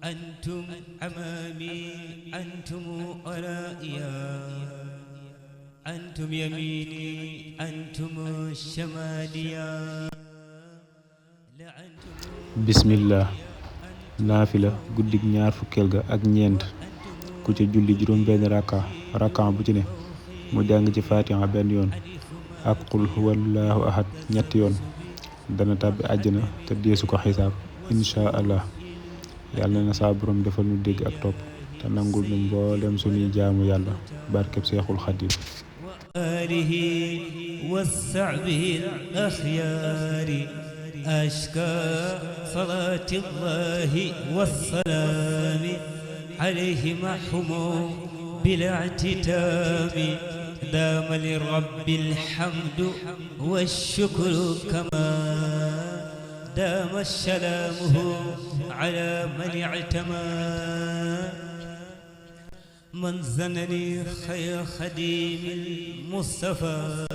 أنتم أمامي أنتم ورائيا أنتم يميني أنتم شماليا bismillah naafila guddig ñaar fukkeel ga ak ñeent ku ca julli juróom benn rakka bu ci ne mu jàng ci fatiha benn yoon ak qul huwallahu ahad ñetti yoon dana tàbbi àjjana te deesu ko xisaab insha allah. yàlla na saa borom defal nu dégg ak topp te nangul nu mboolem sunuy jaamu yàlla barkeb seexul xadim آله والصحبه الأخيار أشكى صلاة الله والسلام عليه محمو بلا اعتتام دام لرب الحمد والشكر كما دام سلامه على من اعتمى من زنني خير خديم المصطفى